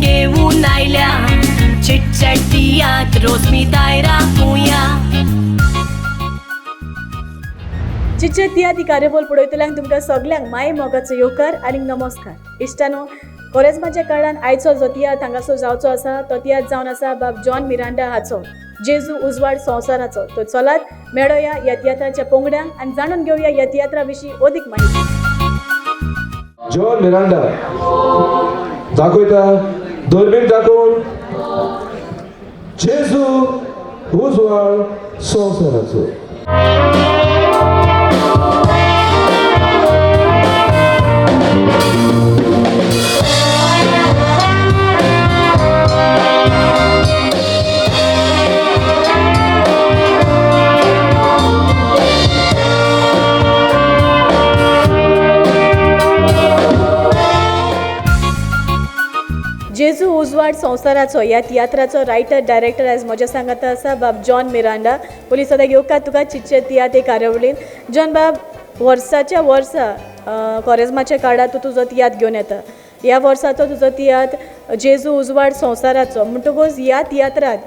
घेऊन आयल्या चिटचॅट तियात्र रोजमी राखुया. चिटचॅट तियात्र ही कार्यावळ पळयतल्यांक तुमकां सगल्यांक माये मोगाचो येवकार आनी नमस्कार. इश्टानो, कोरेज्माच्या काळान आयचो जो तियात्र हांगासर जावचो आसा तो तियात्र जावन आसा बाब जॉन मिरांडा हाचो जेजू उजवाड संवसाराचो. तो चलात मेळोया ह्या तियात्राच्या पंगड्यांक आनी जाणून घेवया ह्या तियात्रा विशीं अदीक म्हायती. जॉन मिरांडा दाखयता दुर्बीण दाखोवन जेजू उजवाड संवसाराचो. जेजू उजवाड संवसाराचो ह्या तियात्राचो रायटर डायरेक्टर आयज म्हज्या सांगाता आसा बाब जॉन मिरांडा. पयलीं सदां येवकार तुका चिटचॅट तियात्र कार्यावळीन. जॉन बाब, वर्साच्या वर्सा कोरेज्माच्या काळार तूं तुजो तियात्र घेवन येता. ह्या वर्साचो तुजो तियात्र जेजू उजवाड संवसाराचो म्हणटकूच ह्या तियात्रांत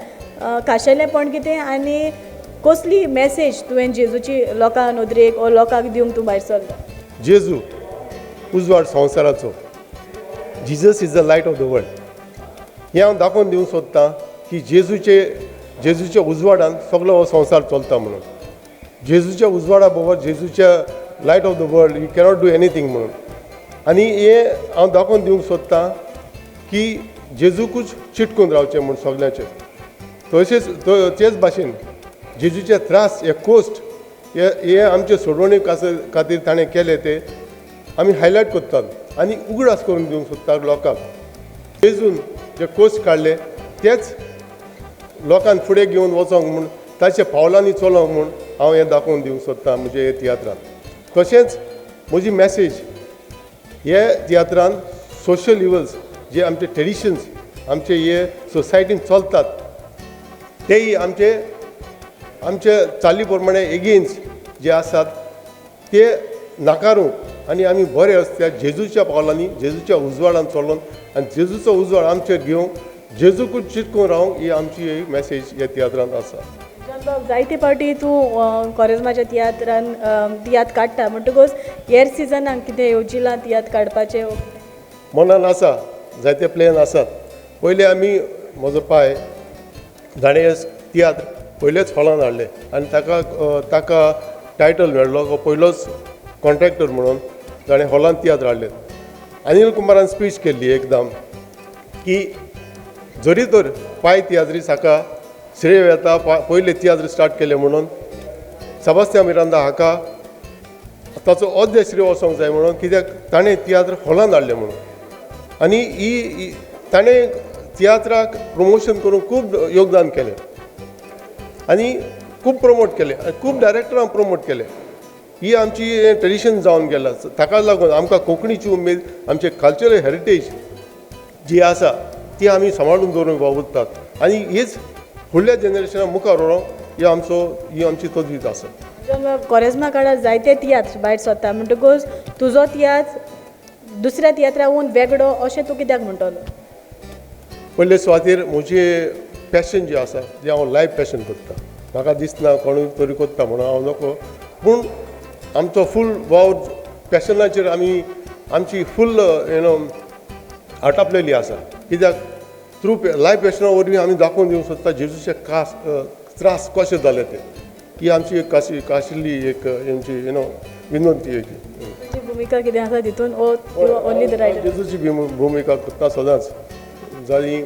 खाशेलेंपण कितें आनी कसली मॅसेज तुवें जेजूची लोकां नदरेक वो लोकांक दिवंक तूं भायर सरला? जेजू उजवाड संवसाराचो, Jesus is the light of the world. हें हांव दाखोवन दिवंक सोदतां की जेजूच्या उजवाडान सगलो हो संवसार चलता म्हणून. जेजूच्या उजवाडा बगर, जेजूच्या light of the world, you cannot do anything म्हणून. आनी हें हांव दाखोवन दिवंक सोदतां की जेजूकूच चिटकून रावचें म्हूण सगल्यांचें. तशेंच तेच भाशेन जेजूचे त्रास, हे कोश्ट, हे आमचे सोडवणे खातीर ताणें केले ते आमी हायलायट करतात आनी उगडास करून दिवंक सोदतात लोकांक. जेजून जे कोश्ट काडले तेच लोकांक फुडें घेवन वचोंक म्हूण, ताच्या पावलांनी चलोंक म्हूण हांव हें दाखोवन दिवंक सोदतां म्हजे हे तियात्रान. तशेंच म्हजी मॅसेज हे तियात्रान सोशल इवल्स जे आमचे ट्रेडिशन्स आमचे हे सोसायटीन चलतात तेय आमचे आमचे चाली प्रमाणे एगेन्स्ट जे आसात ते नाकारूंक आनी आमी बरे आसता जेजूच्या पावलांनी, जेजूच्या उजवाडान चलोन आनी जेजूचो उजवाड आमचेर घेवंक, जेजूकूच चिटकून रावंक ही आमची एक मॅसेज ह्या तियात्रांत आसा. जॉन बाब, जायते फावटी तूं कोरेज्माच्या तियात्रान तियात्र काडटा म्हणटकूच हेर सिजनाक कितें येवजिलां तियात्र काडपाचें? मनान आसा, जायते प्लॅन आसात. पयलीं आमी म्हजो पाय जाणें तियात्र पयलेच हॉलान हाडले आनी ताका ताका टायटल मेळ्ळो हो पयलोच कॉन्ट्रॅक्टर म्हणून जाणें हॉलान तियात्र हाडले. अनिल कुमारान स्पीच केल्ली एकदम की जरी तर पाय तियात्रीस हाका श्रेय येता पयले तियात्र स्टार्ट केले म्हणून, सेबास्तियांव मिरांदा हाका ताचो अर्दे श्रेय वचोंक जाय म्हणून, कित्याक ताणें तियात्र हॉलान हाडले म्हणून. आनी ही ताणें तियात्राक प्रमोशन करूंक खूब योगदान केलें आनी खूब प्रमोट केलें आनी खूब डायरेक्टरांक प्रमोट केलें. ही आमची ट्रेडिशन जावन गेला. ताका लागून आमकां कोंकणीची उमेद, आमचे कल्चरल हेरिटेज जी आसा ती आमी सांबाळून दवरूंक वावुरतात आनी हीच फुडल्या जनरेशना मुखार व्हरोंक ही आमचो ही आमची तजवीज आसा. कोरेज्मा काळार जायते तियात्र भायर सरता म्हणटकूच तुजो तियात्र दुसऱ्या तियात्राहून वेगळो अशें तूं कित्याक म्हणटलो? पयले सुवातेर म्हजी पॅशन जी आसा जी हांव लायफ पॅशन करता, म्हाका दिसना कोणूय तरी करता म्हणून हांव नको, पूण आमचो फूल वावर पॅशनाचेर आमी आमची फूल you know आटापलेली आसा. कित्याक थ्रू लायफ पॅशना वरवीं आमी दाखोवन दिवंक सोदता जेजूचे कास त्रास कशे जाले ते. ही आमची एक काशिल्ली एक आमची you know विनंती एक. तुजी भुमिका कितें आसा तितून only the writer? जेजूची भुमिका करता सदांच, जाली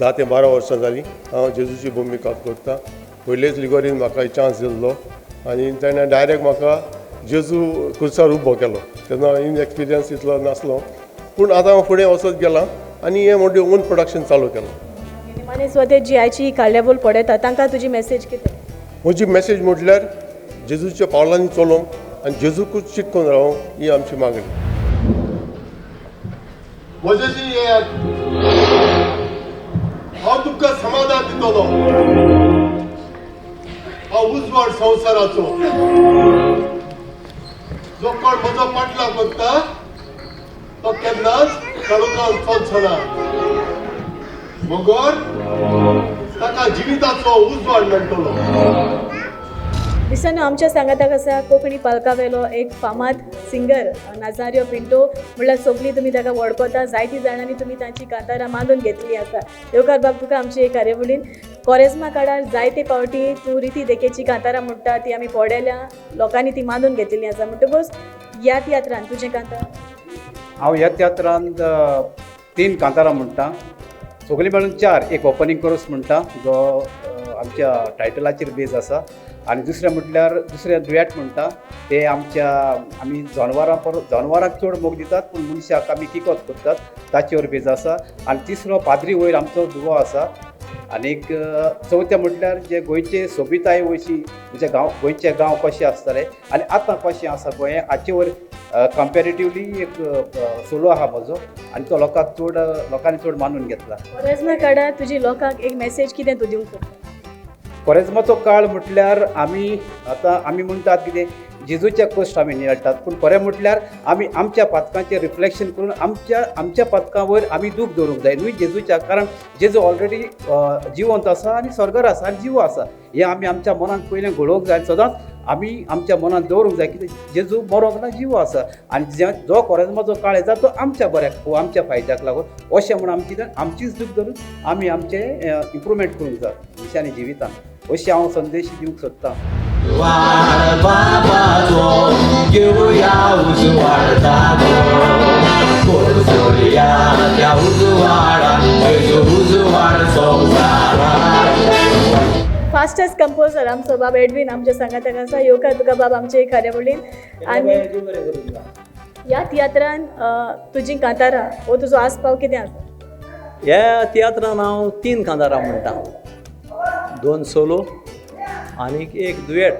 10 ते 12 वर्सां जालीं हांव जेजूची भुमिका करता. पयलेच लिगोरीन म्हाका चान्स दिल्लो आनी तेणें डायरेक्ट म्हाका जेजू कुर्सार उबो केलो. तेन्ना इन एक्सपिरियन्स इतलो नासलो, पूण आतां हांव फुडें वचत गेलां आनी हें म्हजें ओन प्रोडक्शन चालू केलां. निमाणे सुवातेर जी आयची ही कार्यावळ पळयता तांकां तुजी मॅसेज कितें? म्हजी मॅसेज म्हटल्यार जेजूच्या पावलांनी चलोवंक आनी जेजूकूच चिटकून रावोंक ही आमची मागणी. म्हजेशी येयात, हांव तुमकां समाधान दितलो. हांव उजवाड संवसाराचो, जो कोण म्हजो पाटलाव करता तो केन्नाच काळोखान चलचो ना. मगर ताका जिविताचो उजवाड मेळटलो. दिसांनो आमच्या सांगाताक आसा कोंकणी पालकावेलो एक फामाद सिंगर नाजारियो पिंटो. म्हणल्यार सगळीं तुमी ताका वळखता, जायतीं जाणांनी तुमी तांची कांतारां मानून घेतली आसा. येवकार बाब तुका आमचे कार्यावळीन. कोरेज्मा काळार जायते फावटी तूं रिती देखेची कांतारां म्हणटा, ती आमी पळयल्या, लोकांनी ती मानून घेतलेली आसा. म्हणटकूच ह्या तियात्रान तुजें कांतार? हांव ह्या तियात्रान 3 कांतारां म्हणटा, सगळीं मेळून 4. एक ओपनींग कोरस म्हणटा जो आमच्या टायटलाचेर बेज आसा, आनी दुसरें म्हटल्यार दुसरें दुयेट म्हणटा ते आमच्या आमी जनावरां परत जनावरांक चड मोग दितात पूण मनशाक आमी किकोत करतात ताचेर बेज आसा. आनी तिसरो पाद्री वयर आमचो दुवो आसा. आनीक चवथें म्हटल्यार जे गोंयचे सोबिताय वयची म्हणजे गांव गोंयचे गांव कशे आसताले आनी आतां कशें आसा गोंय हाचे वयर कंपेरेटिवली एक सोलो आहा म्हजो आनी तो लोकांक चड लोकांनी चड मानून घेतला. कोरेज्मा काळार तुजी लोकांक एक मॅसेज कितें तूं दिवंक सोदता? कोरेज्माचो काळ म्हटल्यार आमी आतां आमी म्हणटात कितें जेजूचे कश्ट आमी नियाळटात, पूण खरें म्हटल्यार आमी आमच्या पातकांचें रिफ्लेक्शन करून आमच्या आमच्या पातकां वयर आमी दूख दवरूंक जाय न्हय जेजूच्या, कारण जेजू ऑलरेडी जिवंत आसा आनी स्वर्गार आसा आनी जिवो आसा. हें आमी आमच्या मनांत पयलें घडोवंक जाय, सदांच आमी आमच्या मनांत दवरूंक जाय की जेजू मरोंक ना, जिवो आसा आनी जो कोरेज्माचो काळ येता तो आमच्या बऱ्याक वो आमच्या फायद्याक लागून अशें म्हूण आमी कितें आमचीच दूख धरून आमी आमचें इम्प्रूवमेंट करूंक जाय मनशांनी जिवितान, अशें हांव संदेश दिवंक सोदतां. उजवाड बाबाचो घेवया उजवाड जागो, कोसळया त्या उजवाडान जेजू उजवाड संवसाराक. फास्टेस्ट कंपोजर आमचो बाब एडवीन आमच्या सांगाताक आसा. येवकार तुका बाब आमचे कार्यावळीन. आनी ह्या तियात्रान तुजी कांतारां हो तुजो आस्पाव कितें आसा? ह्या तियात्रान हांव 3 कांतारां म्हणटा, 2 सोलो आनीक 1 दुयेट.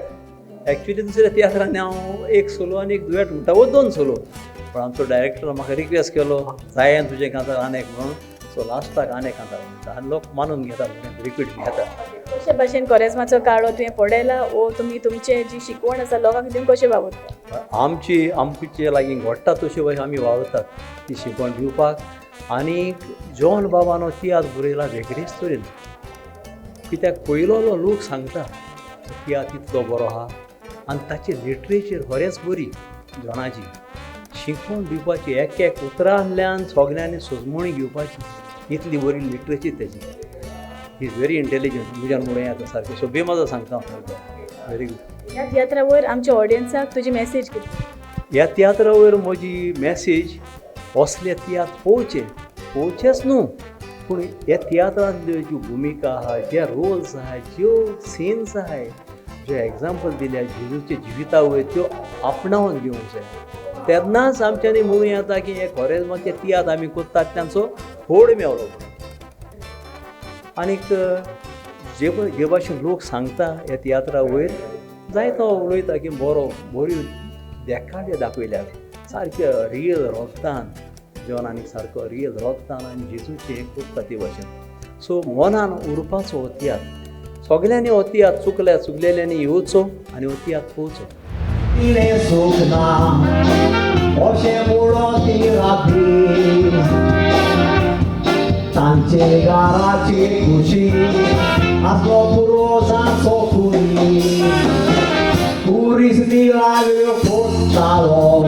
एक्चुली दुसऱ्या तियात्रांनी हांव 1 सोलो आनी 1 दुयेट म्हणटा वो 2 सोलो, पूण आमचो डायरेक्टर म्हाका रिक्वेस्ट केलो जाय तुजें कांतार आनी एक म्हणून, सो लास्टाक आनी एक कांतार म्हणटा आनी लोक मानून घेता, रिपीट घेता. कशे भाशेन कोरेज्माचो काळो तुवें पळयला वो तुमी तुमचे जी शिकवण आसा लोकांक दिवन कशें वावुरता? आमची आमचे लागीं घडटा तशे भाशेन आमी वावुरतात ती शिकवण दिवपाक. आनी जॉन बाबान हो तियात्र बरयला वेगळेच तरेन, कित्याक पयलोलो लोक सांगता तियात्र इतलो बरो आहा आनी ताची लिटरेचर खरेंच बरी जॉनाची शिकवण दिवपाची एक एक उतरांतल्यान सगल्यांनी सोजमणी घेवपाची इतली बरी लिटरेचर तेजी. He is very intelligent म्हज्यान म्हणूं येता सारकें सो बेमाजो सांगता हांव, व्हेरी गूड. ह्या तियात्रा वयर आमच्या ऑडियन्साक तुजी मॅसेज कितें? ह्या तियात्रा वयर म्हजी मॅसेज असले तियात्र पळोवचे, पळोवचेच न्हू पूण ह्या तियात्रांतल्यो ज्यो भुमिका आहा, जे रोल्स आहा, ज्यो सिन्स आहाय, ज्यो एग्जाम्पल दिल्या जेजूच्या जिविता वयर त्यो आपणावन घेवंक जाय. तेन्नाच आमच्यांनी म्हणूं येता की हे कोरेज्माचे तियात्र आमी करतात तांचो फोड मेवलो. आनीक जे भाशेन लोक सांगता ह्या तियात्रा वयर जायतो उलयता की बरो बऱ्यो देखावे दाखयल्यात सारके रियल रोगतान जॉन आनी सारको रियल रोगतान आनी जेजूचें हें करता ते भाशेन. सो मनान उरपाचो हो तियात्र, सगल्यांनी हो तियात्र चुकल्या चुकलेल्यांनी येवचो आनी हो तियात्र पळोवचो. तिणें सूख ना अशें म्हणून ती राती तांचे घराची खुशी आसलो पुर्वजांचो कुरी कुरीस निळाव्यो फोडटालो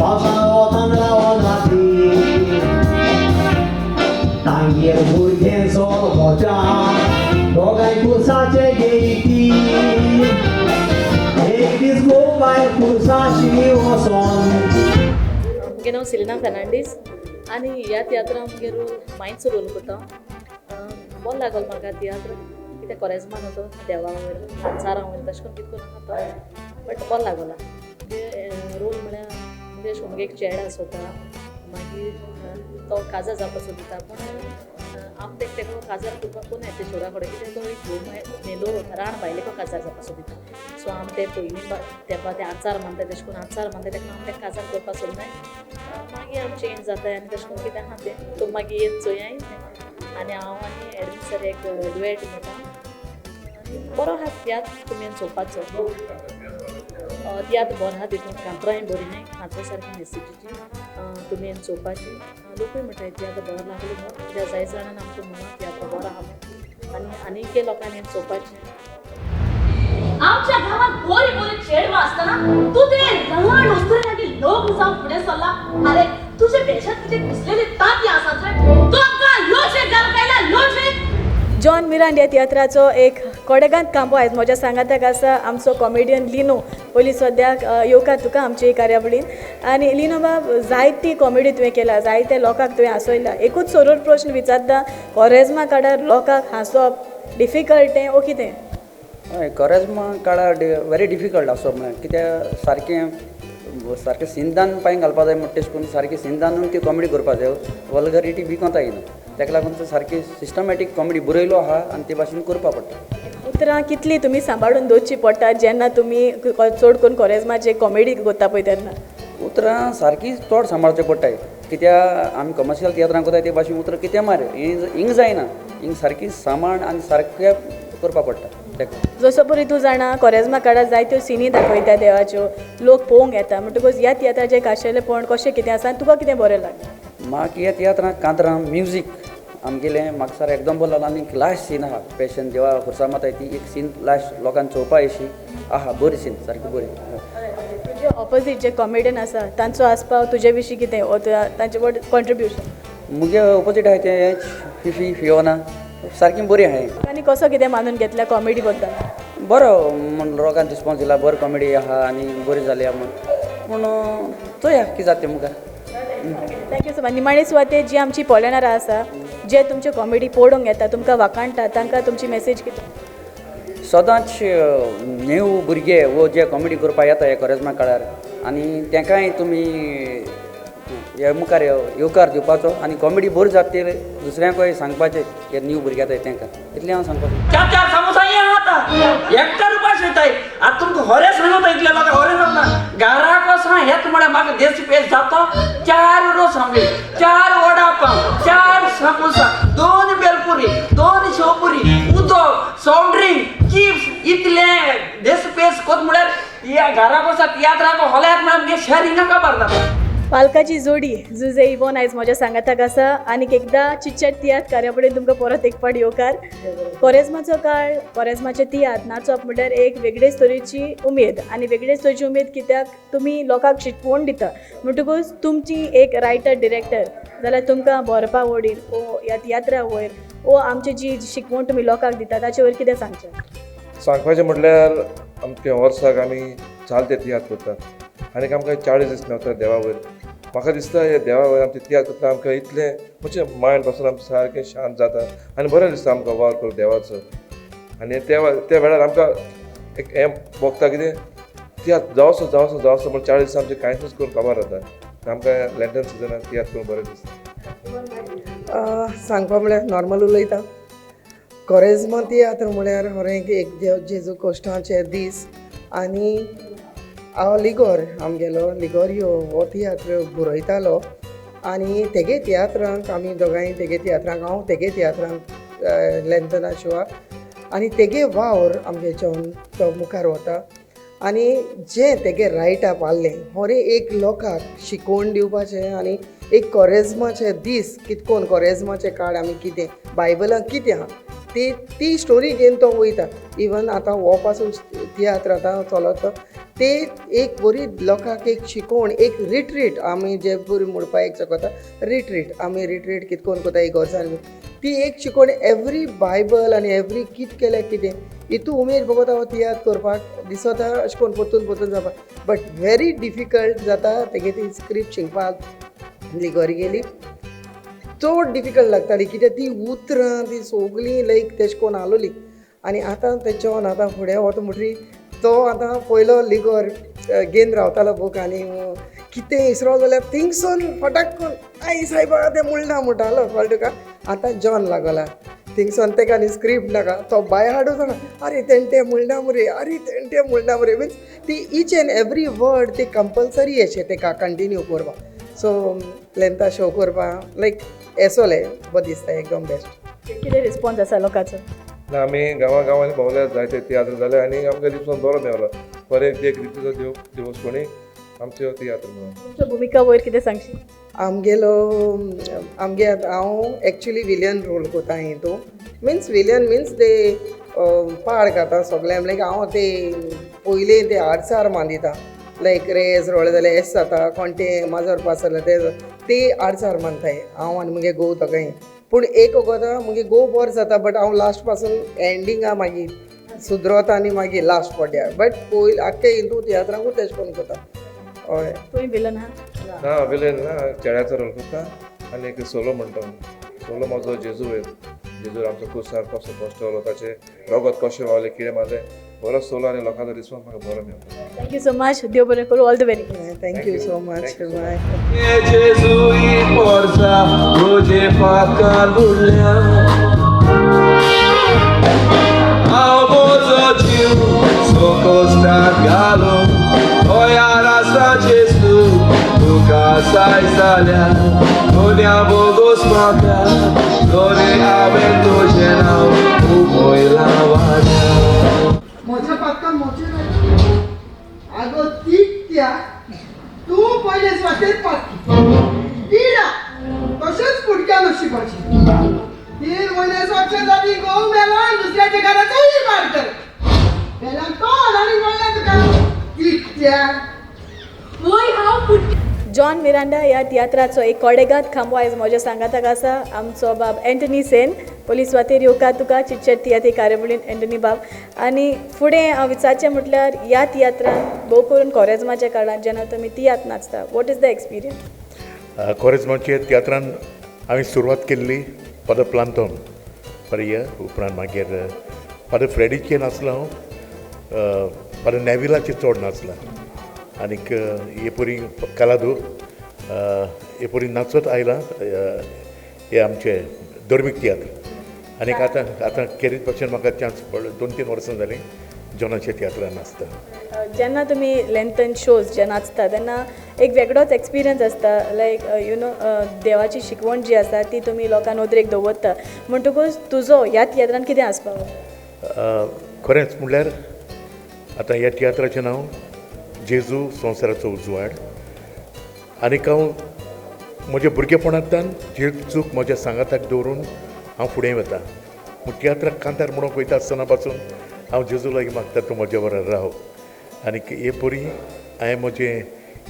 पावसान वतान रावन राती तांगेर भुरगें चल मजा दोगांय कुर्साचे घेयती एक दीस गोवाय कुर्साशी वचोन. म्हगे नांव सिलिना फेर्नांडीस आनी ह्या तियात्रान मुगे रोल मांयचो रोल करता. बरो लागलो म्हाका तियात्र, कित्याक कोरेज्मान होतो देवा वयर आचारां वयर तशें करून कितें करून आहा तो, बट बरो लागला. मुगे रोल म्हळ्यार मुगे अशें मुगे एक चेडो आसता, मागीर तो काजार जावपाक सोदता पूण आम तेका तेका काजार करपाक कोनाय ते चेडवा कडेन, कित्याक तो एक घोव मेलो राण बायलेको काजार जावपाक सोदिता. सो आम ते पयलीं तेपा ते आचार मानता तशें करून आचार मानता तेका आम तेका काजार करपाक सोदनाय. मागीर आम चेंज जाताय आनी तशें करून कितें आहा तें तो मागीर येत चोयाय आनी हांव आनी एडवीन सर एक डुएट म्हणटा आनी बरो आहा तियात्र तुमी चोवपाचो. तियात्र बरो आहा, तितून कांतरांय बरी न्हय, कांतरां सारकी मेसेजीची तुमी येवन चोवपाचें. लोकूय म्हणटाय तियात्र बरो लागलो म्हूण, कित्याक जाय जाणान आमकां म्हणून तियात्र बरो आहा म्हूण आनी आनीक लोकांनी येवन चोवपाचें. आमच्या गांवात बोरी बोरी चेडवां आसतना तूं ते रंगाड वस्तुरे लागीं लग्न जावंक फुडें सरला. आरे तुजे भेशांत कितें घुसलेली तांती आसात रे, तूं आमकां लोचेक घालूंक आयला लोचेक. जॉन मिरांड ह्या तियात्राचो एक कोडेगांत कांबो आयज म्हज्या सांगाताक आसा आमचो कॉमेडियन लिनो. पयलीं सद्याक येवकार तुका आमचे कार्यावळीन. आनी लिनो बाब, जायती कॉमेडी तुवें केला, जायते लोकांक तुवें हांसयला. एकूच सरळ प्रश्न विचारता, कोरेज्मा काळार लोकांक हांसप डिफिकल्ट तें ओ कितें? हय, कोरेज्मा काळार व्हेरी डिफिकल्ट आसप म्हळ्यार कित्याक सारकें सारकें सिंदान पांय घालपा जाय म्हणटा तेश करून सारकें सिंदानूच ती कॉमेडी करपा जाय, वल्गरिटी विकोता येना. ताका लागून तो सारकी सिस्टमॅटीक कॉमेडी बरयलो आहा आनी ते भाशेन करपा पडटा. उतरां कितलीं तुमी सांबाळून दवरचीं पडटा जेन्ना तुमी चड करून कोरेज्माचे कॉमेडी करता पळय तेन्ना? उतरां सारकी चड सांबाळचें पडटाय, कित्याक आमी कमर्शियल तियात्रां करताय ते भाशेन उतरां कितें मार हिंग जायना, हिंग सारकी सांबाळ आनी सारकें करपा पडटा. जसो परी तूं जाणा कोरेज्मा काळार जायत्यो सिनी दाखयता देवाच्यो, लोक पळोवंक येता, म्हणटकूच ह्या तियात्राचें खाशेलेपण कशें कितें आसा आनी तुका कितें बरें लागता? म्हाका ह्या तियात्रांत कांतरां म्युजीक आमगेलें म्हाका सारकें एकदम बरें लागला. आनी लास्ट सीन आहा पेशन देवा खुर्सा माताय ती एक सीन लास्ट लोकांक चोवपा अशी आहा, बरी सीन सारकी बरी. तुजे ऑपोजीट जे कॉमेडियन आसा तांचो आस्पाव तुजे विशीं कितें वो तांचे व्हड कॉन्ट्रिब्युशन? मुगे ऑपोजीट आहाय ते फिफी फियोना सारकी बरी आहाय. आनी कसो कितें मानून घेतल्या कॉमेडी बद्दल? बरो म्हण लोकांक रिस्पोन्स दिला, बरो कॉमेडी आहा आनी बरी जाली आहा म्हण, पूण चोया कितें जाता तें मुखार. Thank you so much. निमाणे सुवातेर जी आमची पळयणारां आसा जे तुमच्यो कॉमेडी पळोवंक येता, तुमकां वाखाणटा, तांकां तुमची मॅसेज कितें? सदांच न्यू भुरगे वो जे कॉमेडी करपाक येता हे कोरेज्मा काळार आनी तेंकांय तुमी हे मुखार येवकार दिवपाचो आनी कॉमेडी बरी जाता ती दुसऱ्यांकूय सांगपाचें हे न्यू भुरगे येताय तेंकां, इतलें हांव सांगपाचें. चार चार समोसा हे आता एकटा रुपया येताय. आतां तुमकां होरे सांगता इतले लोकां होरे सांगता घराक वसा हेत म्हळ्यार म्हाका देश पेश जाता. 4 रोस आमलेट, 4 वडापाव, 4 समोसा, 2 बेलपुरी, 2 शेवपुरी, उदक, सॉफ्ट ड्रिंक, चिप्स, इतले देश पेश कोत म्हळ्यार ह्या घराक वसा तियात्राक होल्यात म्हळ्यार आमगे शहर हिंगा काबार जाता. पालकाची जोडी जुजे इवोन आयज म्हज्या सांगाताक आसा. आनीक एकदां चिटचॅट तियात्र कार्यावळीन तुमकां परत एक फावट येवकार. कोरेज्माचो काळ, कोरेज्माचे तियात्र नाचप म्हणल्यार एक वेगळेच तरेची उमेद आनी वेगळेच तरेची उमेद कित्याक तुमी लोकांक शिकवण दिता. म्हणटकूच तुमची एक रायटर डिरेक्टर जाल्यार तुमकां बरोवपा आवडीन ओ ह्या तियात्रा वयर ओ आमची जी शिकवण तुमी लोकांक दिता ताचे वयर कितें सांगचें? सांगपाचें म्हटल्यार आमच्या वर्साक आमी चालते तियात्र करतात आनी आमकां 40 दीस मेवता देवा वयर. म्हाका दिसता हे देवा वयर आमचे तियात्र करता आमकां इतलें म्हणजे मायंड पासून आमचें सारकें शांत जाता आनी बरें दिसता आमकां वावर करूं देवाचो. आनी त्या वेळार आमकां एक हें भोगता कितें तियात्र जावचो जावचो जावचो म्हण 40 दीस आमचें कांयच करून काबार जाता. आमकां लँटन सिजनान तियात्र करूंक बरें दिसता. सांगपा म्हळ्यार नॉर्मल उलयता. कोरेज्मा तियात्र म्हळ्यार खरें एक जेजू कोश्टाचे दीस आनी हांव लिगोर आमगेलो लिगोरियो हो तियात्र बरयतालो आनी तेगे तियात्रांक आमी दोगांय तेगे तियात्रांक हांव तेगे तियात्रांक लॅन्थना शोआक आनी तेगे वावर आमगे जॉन तो मुखार वता आनी जें तेगे रायट अप आहलें होरें एक लोकांक शिकोवन दिवपाचें आनी एक कोरेज्माचे दीस कितकोन कोरेज्माचे काळ आमी कितें बायबलान कितें आहा ती ती स्टोरी घेवन तो वयता. इवन आतां हो पासून तियात्र आतां चलत ते एक बरी लोकांक एक शिकोवण एक रिट्रीट आमी जे बरी म्हणपाक एक शकता रिट्रीट आमी रिट्रीट कितकोन करता एक गॉर्सान ती एक शिकोवण एवरी बायबल आनी एवरी कित केल्यार कितें हितू उमेद भोगता हो तियात्र करपाक दिसता अशें करून परतून परतून जावपाक बट व्हेरी डिफिकल्ट जाता तेगे ती स्क्रिप्ट शिकपाक लिगोरी गेली चड डिफिकल्ट लागताली कित्याक ती उतरां ती सगळीं लायक तेश कोन आलोली आनी आतां ते जॉन आतां फुडें वता म्हणटरी तो आतां पयलो लिगोर घेवन रावतालो बूक आनी कितें इसरो जाल्यार थिंगसून फटाक करून आई सायबा तें म्हणना म्हणटालो कळ्ळें तुका. आतां जॉन लागला थिंगसून तेका आनी स्क्रिप्ट नाका तो बाय हार्ट जाणा अरे तेणटें म्हणना मरे अरे तेणटें म्हणना मरे मिन्स ती इच एंड एवरी वर्ड ती कंपल्सरी अशें तेका कंटिन्यू करपाक. सो लेंथा शो करपाक लायक येसोलें बरें दिसता एकदम बेस्ट. कितें रिस्पोन्स आसा लोकांचो? ना आमी गांवा गांवांनी भोंवल्यार जायते तियात्र जाले आनी आमकां रिस्पोन्स बरो मेवलो. बरें एक रितीचो देव देवस्पणी आमचो तियात्र म्हणून. तुमच्या भुमिका वयर कितें सांगशी? आमगेलो आमगे हांव एक्चुली विलियन रोल कोता हितू, मिन्स विलियन मिन्स ते पाड खाता सगळें. लायक हांव ते पयलीं ते आडसार मांदिता, लायक रेस रोळे जाल्यार एस जाता, कोण ते माजर पास जाल्यार ते ते आडसार मानताय हांव आनी मुगे घोव दोगांय. पूण एक वखद मुगे घोव बरो जाता, बट हांव लास्ट पासून एंडिंगा मागीर सुदरोता आनी मागीर लास्ट पडया. बट पयलीं आख्खे हिंदू तियात्रांकूच तेश कोन्न कोता. हय. तुवें विलन आहा? ना, विलन ना, चेड्याचो रोल करता आनी एक सोलो म्हणटा. सोलो म्हजो जेजू वयर, जेजू आमचो कुसार कसो कश्ट ताचें रगत कशें व्हांवलें कितें मारलें, बरो सोलो आनी लोकांचो रिस्पॉन्स म्हाका बरो मेळटा. Thank you so much, देव बरें करूं, all the very best. Thank you so much, bye. म्हज्या पातकान मोचे आगो तिकत्या, तूं पयले स्वातेर पातकी पिडा तशेंच फुटक्या नशिबाची. 3 म्हयने स्वच्छ जाती घोव मेला, दुसऱ्याच्या घराचोय पाड कर मेला तो आनी मेळ्ळा तुका तिकत्या. वय हांव फुटक्या. जॉन मिरांडा ह्या तियात्राचो एक कोडेगाद खांबो आयज म्हज्या सांगाताक आसा आमचो बाब एंटनी सेन. पयली सुवातेर येवकार तुका चिटचॅट तियात्र कार्यावळीन एंटनी बाब. आनी फुडें हांव विचारचें म्हटल्यार ह्या तियात्रान भोव करून कोरेज्माच्या काळान जेन्ना तुमी तियात्र नाचता, what is the experience? कोरेज्माच्या तियात्रान हांवें सुरवात केल्ली फादर प्लांतोन पर्य, उपरांत मागीर फादर फ्रेडीचेर नाचलो हांव, फादर नेविलाचेर चड नाचला आनीक हे परी कालादूर हे परी नाचत आयला हे आमचे धर्मीक तियात्र. आनीक आतां आतां केरीत भाशेन म्हाका चान्स पडलो, 2-3 वर्सां जालीं जॉनाच्या तियात्रान नाचता. जेन्ना तुमी लेंथन शोज जे नाचता तेन्ना एक वेगळोच एक्सपिरियन्स आसता, लायक you know देवाची शिकवण जी आसा ती तुमी लोकां नदरेक दवरता, म्हणटकूच तुजो ह्या तियात्रान कितें आसपाव? खरेंच म्हणल्यार आतां ह्या तियात्राचें नांव जेजू संवसाराचो उजवाड. आनीक हांव म्हज्या भुरगेपणांतल्यान जेजूक म्हज्या सांगाताक दवरून हांव फुडें वता. तियात्राक कांतार म्हणूंक वयता आसतना पासून हांव जेजू लागीं मागता तूं म्हज्या बरोबर राव. आनीक हे परी हांवें म्हजें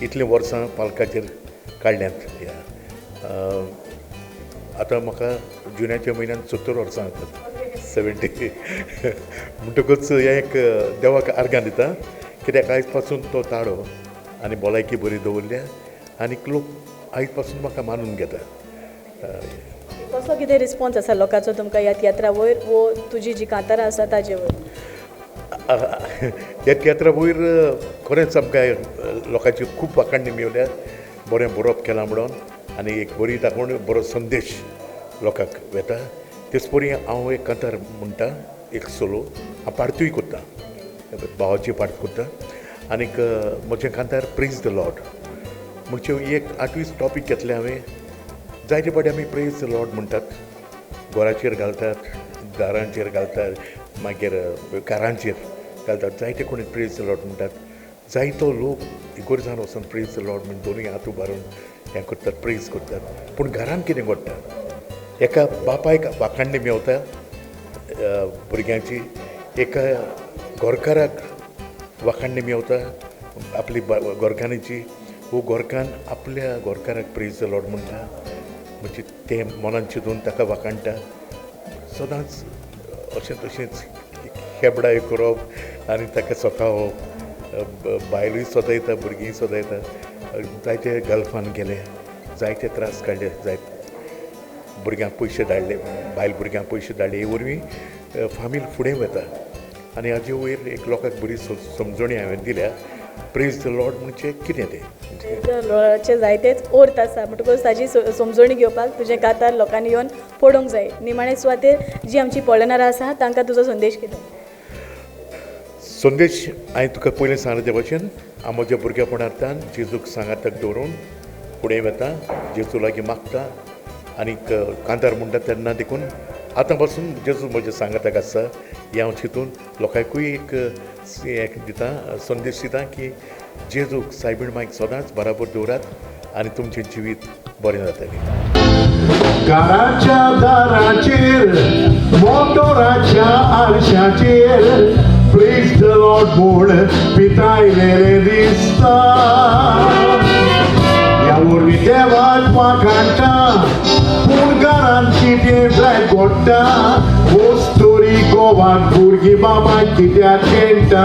इतलीं वर्सां पालकाचेर काडल्यांत. ह्या आतां म्हाका जुन्याच्या म्हयन्यान 70 वर्सां जातात, 70. म्हणटकूच हें एक देवाक आर्गां दिता कित्याक आयज पासून तो ताळो आनी भलायकी बरी दवरल्या आनीक लोक आयज पासून म्हाका मानून घेता. कसो कितें रिस्पॉन्स आसा लोकांचो तुमकां ह्या तियात्रा वयर वो तुजी जी कांतारां आसा ताजे वयर? ह्या तियात्रा वयर खरेंच आमकां लोकांची खूब वाखाणणी मेवल्या, बरें बरोवप केलां म्हणून आनी एक बरी दाखोवणी बरो संदेश लोकांक वेता. तेच परी हांव एक कांतार म्हणटा, एक सोलो हांव पार्तूय करता, भावाची पार्ट करता. आनीक म्हजें कांतार प्रेज the Lord म्हणजे एक 8वीच टॉपीक घेतलें हांवें. जायते फावटी आमी प्रेज the Lord म्हणटात, घराचेर घालतात, दारांचेर घालतात, मागीर कारांचेर घालतात, जायते कोणी प्रेज the Lord म्हणटात. जायतो लोक इगोर्जान वचून प्रेज the Lord म्हण दोनूय हात उबारून हें करतात, प्रेज करतात. पूण घरान कितें घडटा, एका बापायक वाखाणणी मेवता भुरग्यांची, एका गोरकाराक वाखाणणी मेवता आपली गोरकान्नीची, वो गोरकान आपल्या गोरकाराक प्रेज the Lord म्हणटा, म्हणजे तें मनान चिंतून ताका वाखाणटा. सदांच अशें तशेंच खेबडाय करप आनी ताका सतावप, बायलूय सतायता, भुरगींय सतायता. जायते गल्फान गेले, जायते त्रास काडले, जायते भुरग्यांक पयशे धाडले, बायल भुरग्यांक पयशे धाडले, हे वरवीं फामील फुडें वता. आनी हाजे वयर एक लोकांक बरी समजणी हांवें दिल्या प्रेज the Lord म्हणजे कितें तें. प्रेज the लॉर्डाचे जायतेच अर्थ आसा, म्हणटकूच ताजी समजणी घेवपाक तुजें कांतार लोकांनी येवन पळोवंक जाय. निमाणे सुवातेर जी आमची पळयणारां आसा तांकां तुजो संदेश कितें? संदेश हांवें तुका पयलीं सांगलें ते भशेन, हांव म्हज्या भुरगेपणांतल्यान जेजूक सांगाताक दवरून फुडें वता, जेजू लागीं मागता आनीक कांतार म्हणटा तेन्ना देखून आतां पासून जेजू म्हज्या सांगाताक आसा हें हांव चिंतून लोकांकूय एक हें दिता, संदेश दिता की जेजूक सायबीण मायक सदांच बराबर दवरात आनी तुमचें जिवीत बरें जातलें. घराच्या दाराचेर मोटोराच्या आरशाचेर प्रेज the Lord म्हूण पितायलेलें दिसता. ह्या वरवीं देवाक वाखाणटा पूण घरान कितें जाय घडटा वस्तुरी गोवाक भुरगीं बाबा कित्याक खेळटा.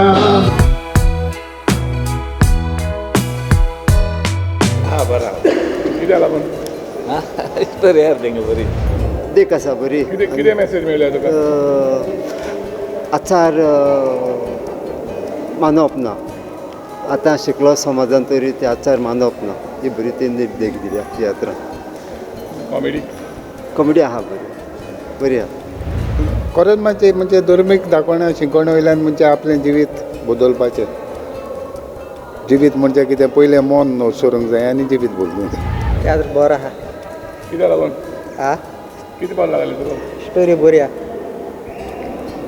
हा बरं कित्याक लागून बरी यार तेंगे बरी देख आसा बरी. कितें मॅसेज मेळ्ळ्या तुका? आचार मानप ना, आतां शिकलो समाजान तरी ते आचार मानप ना, ही बरी तेणी देख दिल्या तियात्रान. कॉमेडी कॉमेडी आहा बरी बरी आहा. कोरेज्माचे म्हणजे धर्मीक दाखोवण्या शिकवणे वयल्यान म्हणजे आपलें जिवीत बदलपाचें. जिवीत म्हणजे कितें पयलें मन सरूंक जाय आनी जिवीत बदलूंक जाय. तियात्र बरो आहा. कित्याक लागून? आ कितें बरें लागलें तुका? स्टोरी बरी आहा.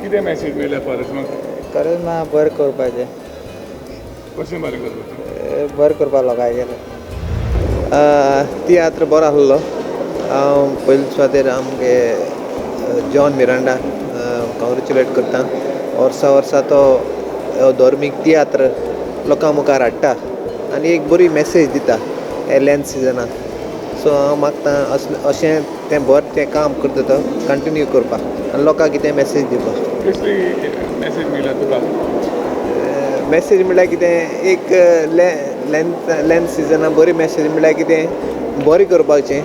कितें मॅसेज मेळ्ळ्या कोरेज्माक? कोरेज्मा बरें करपाचें. कशें बरें करपाचें? बरें करपा लोकांगेलें. तियात्र बरो आसलो. हांव पयले सुवातेर आमगे जॉन मिरांडा कॉंग्रेच्युलेट करता. वर्सा वर्सा तो धर्मीक तियात्र लोकां मुखार हाडटा आनी एक बरी मॅसेज दिता हे लॅन्थ सिजनाक. सो हांव मागता अशें तें बरें तें काम करता तो कंटिन्यू करपाक आनी लोकांक कितें मॅसेज दिवपाक. कसली मॅसेज मेळ्ळ्या तुका? मॅसेज म्हणल्यार कितें एक लॅन्थ सिजनाक बरी मॅसेज म्हणल्यार कितें बरें करपाचें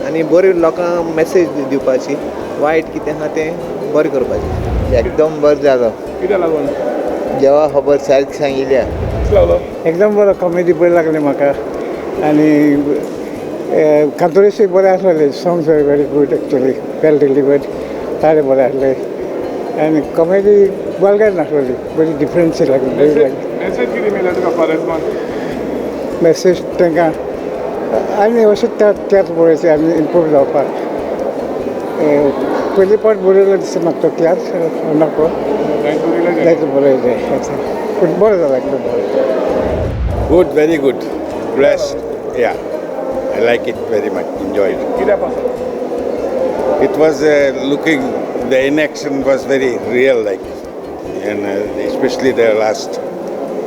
आनी बरी लोकांक मॅसेज दिवपाची, वायट कितें आहा तें बरें करपाचें. एकदम बरें जालो. कित्याक लागून? देवा खबर सारकी सांगिल्ल्या. एकदम बरो कॉमेडी बरी लागली म्हाका आनी कांतोरेसूय बरें आसलें. Songs are very good actually, well delivered, ताळे बरें आसले आनी कॉमेडी वल्गर नासलेली, बरी डिफरन्स लागली बरी लागली. मॅसेज कितें मेळ्ळ्या तुका कोरेज्मान? मॅसेज तांकां आनी अशें तियात्र पळोवचें आनी इम्प्रूव जावपाक. पयले पावट बरयलो दिसता म्हाका तो तियात्र नको जायते बरयलें पूण बरो जाला, एकदम बरो. Good, very good. Blessed. Yeah, I like it very much. Enjoyed it. कित्याक पासून? It was looking, the inaction was very real, like, and especially the last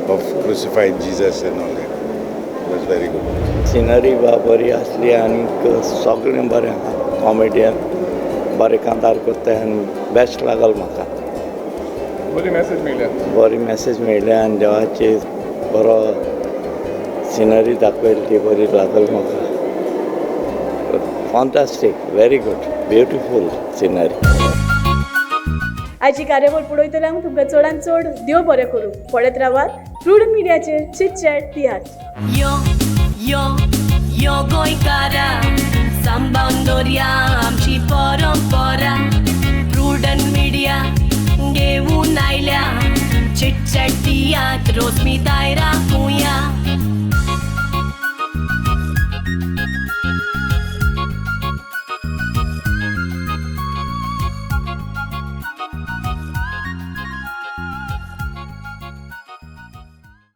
of crucified Jesus and all that. It was very good. Scenery बा बरी आसली आनी सगळें बरें आहा. Comedian बरें कांतार करता आनी बेस्ट लागल म्हाका. बरी मॅसेज मेळ्ळ्या. बरी मॅसेज मेळ्ळ्या आनी देवाची बरो सिनरी दाखयली ती बरी लागल म्हाका. Fantastic, very good, beautiful scenery. आयची कार्यावळ पळयतल्यांक तुमकां चडान चड देव बरें करूं. पळयत रावात प्रुडंट मिडियाचेर चिटचॅट तियात्र. यो यो यो गोंयकारा सांबाळून दवरया आमची परंपरा. प्रुडंट मिडिया घेवन आयल्या चिटचॅट तियात्र रोजमी दायरा कुया.